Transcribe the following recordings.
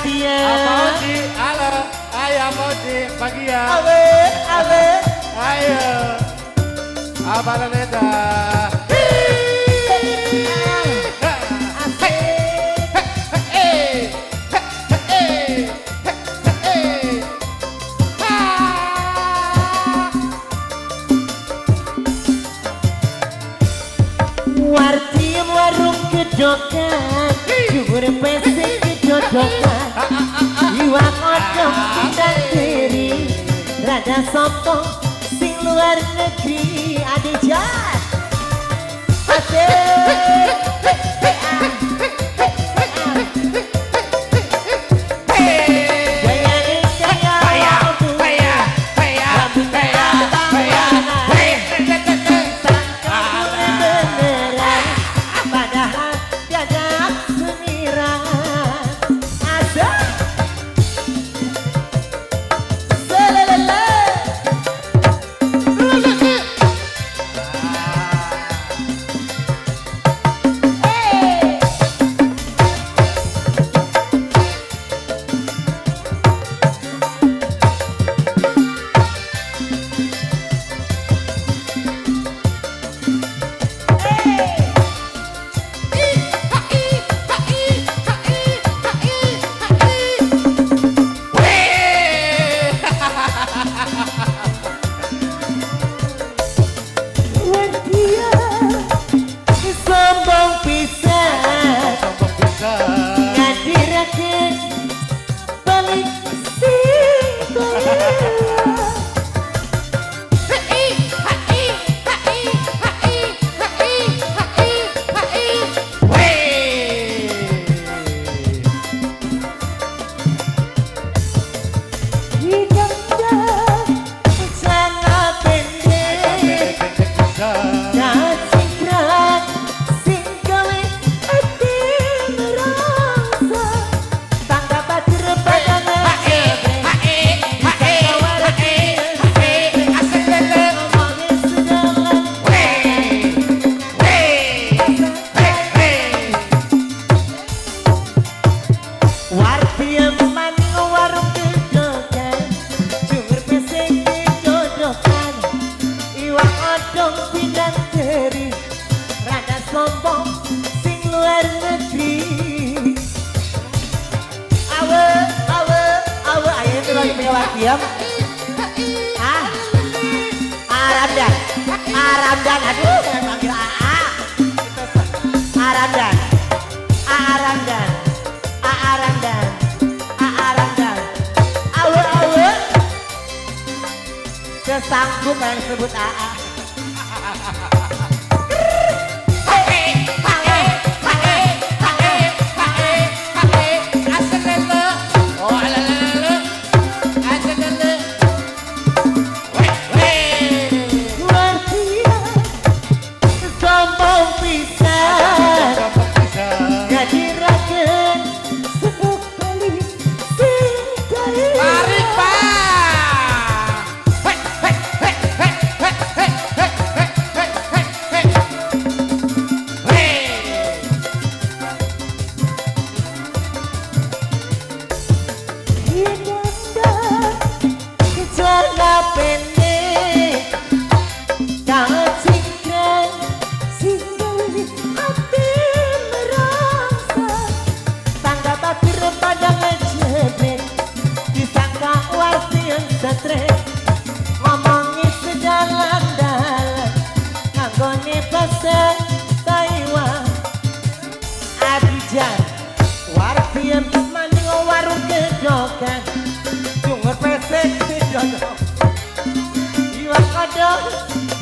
Wartia. Apa Oci? Halo. Ayo apa Oci? Pagi ya. Awe, awe. Ayo. Apa Leneta? Wartiem warung kedokan, jubur pesek kedodokan, iwak odong pindang teri, rada sombong sing luar negeri adijan. Asik. Aramdan, aduh, saya panggil AA. Aramdan, Aramdan, Aramdan, Aramdan. Awe awe, sesanggup yang sebut AA.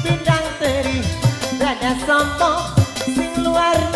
Pindang teri, rada sombong sing luar.